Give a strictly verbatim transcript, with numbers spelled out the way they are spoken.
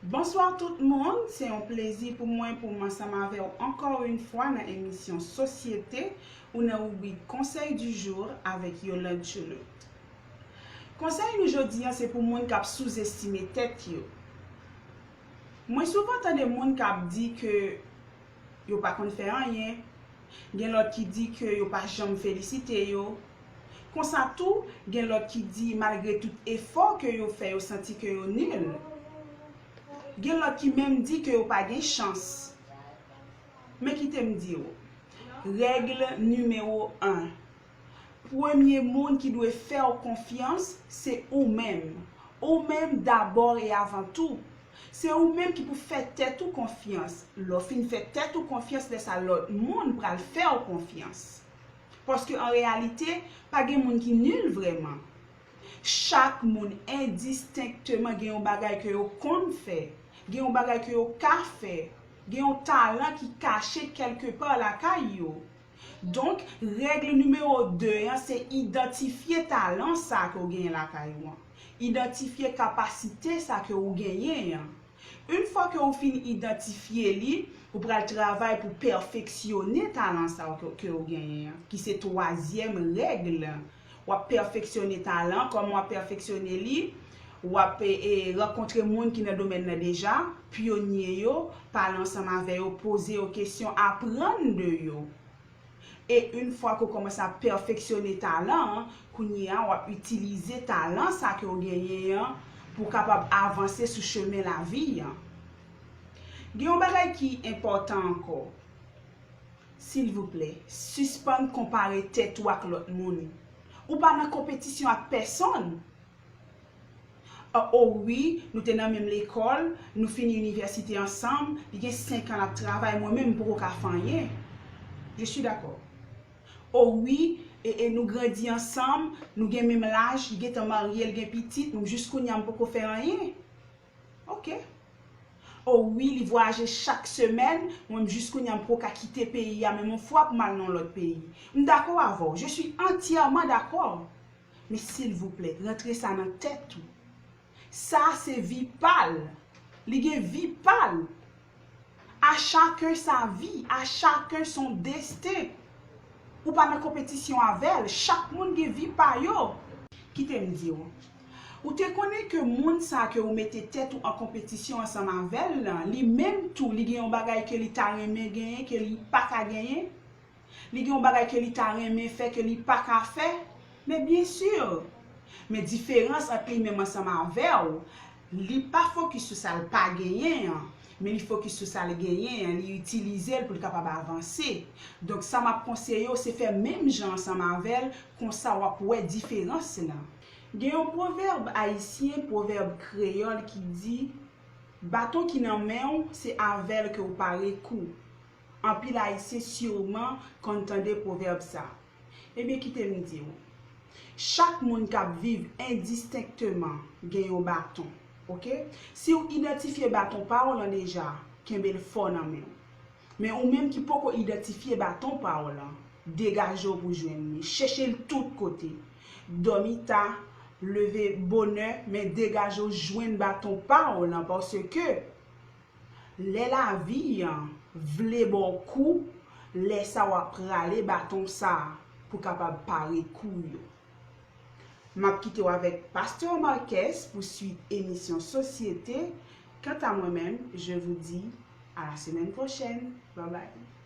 Bonswa tout moun, se yon plezi pou mwen pou m ansanm avè w ankò yon fwa nan emisyon Sosyete ou nan ribrik Conseil du jour avèk Yolande Chulot. Konsèy nou jodi a se pou moun k ap souzestime tèt yo. Mwen souvan tande moun k ap di ke yo pa konn fè anyen, gen lòt ki di ke yo pa janm felisite yo. Konsa tou, gen lòt ki di malgre tout efò ke yo fè, yo santi ke yo nil. Gen lòt ki menm di ke yo pa gen chans. Men kite m di w, règ nimewo en, premye moun ki dwe fè w konfyans, se ou menm. Ou menm dabò e avan tou. Se ou menm ki pou fè tèt ou konfyans. Lè w fin fè tèt ou konfyans, lè sa lòt moun pral fè w konfyans. Paske an reyalite, pa gen moun ki nil vrèman. Chak moun endistenkteman gen yon bagay ke yo konn fè, gen yon bagay ke yo ka fè, gen yon talan ki kache kèlkepa lakay yo. Donk, règ nimewo de an se idantifye talan sa ke w genyen lakay ou an. Idantifye kapasite sa ke ou genyen an. Yon fwa ke ou fin idantifye li, ou pral travay pou pèfeksyone talan sa ke, ke ou genyen an, ki se twazyèm règ. W ap pèfeksyone talan, kòman w ap pèfeksyone li? W ap e, e, rankontre moun ki nan domèn nan deja, pyonye yo, pale ansanm avè yo, poze yo kesyon, aprann de yo. E yon fwa ke w kòmanse ap pèfeksyone talan an, kounye a w ap itilize talan sa ke w genyen an pou w kapab avanse sou chemen lavi an. Gen yon bagay ki enpòtan ankò. Silvouplè, sispann konpare tèt ou ak lòt moun. Ou pa nan konpetisyon ak pèsonn. O, o wi, nou te nan menm lekòl, nou fini inivèsite ansanm, li gen senk an l ap travay, mwen menm m poko ka fè anyen. Je suis d'accord. O wi, e, e nou grandi ansanm, nou gen menm laj, li gentan marye, l gen pitit, mwen jis kounye a m poko fè anyen. Ok. O wi, li vwayaje chak semèn, mwen menm jis kounye a m poko ka kite peyi a menm yon fwa pou m al nan yon lòt peyi. M dakò avè w, je suis entièrement d'accord. Men silvouplè, rantre sa nan tèt ou. Sa se vi pa l. Li gen vi pa l. À chacun sa vie, à chacun son destin. Ou pa nan konpetisyon avè l. Chak moun gen vi pa yo. Kite m di w. Ou te konnen ke moun sa ke ou mete tèt ou an konpetisyon ansanm avè l lan, li menm tou, li gen yon bagay ke li ta renmen genyen, ke li pa ka genyen? Li gen yon bagay ke li ta renmen fè, ke li pa ka fè? Men byen si. Men diferans ant li menm ansanm avè w, li pa fokis sou sa l pa genyen an, men li fokis sou sa l genyen an, li itilize l pou l kapab avanse. Donk, sa m ap konseye w, se fè menm jan ansanm avè l, konsa w ap wè diferans lan. Gen yon pwovèb ayisyen, pwovèb kreyòl ki di, baton ki nan men w, se avè l ke w pare kou. Anpil Ayisyen siman konn tande pwovèb sa. Ebyen, kite m di w. Chak moun k ap viv endistenkteman gen yon baton, oke? Si w idantifye baton pa w lan deja, kenbe l fò nan men w. Men ou menm ki poko idantifye baton pa w lan, degaje w pou jwenn li. Chèche l tout kote. Dòmi ta, leve bonè, men degaje w jwenn baton pa w lan, paske lè lavi an vle ba w kou, lè sa w ap rale baton sa a pou kapab pare kou yo. M ap kite w avèk Pastè Marques pou swit emisyon Sosyete. Kanta mwen menm, je vous dis à la semaine prochaine. Bye bye.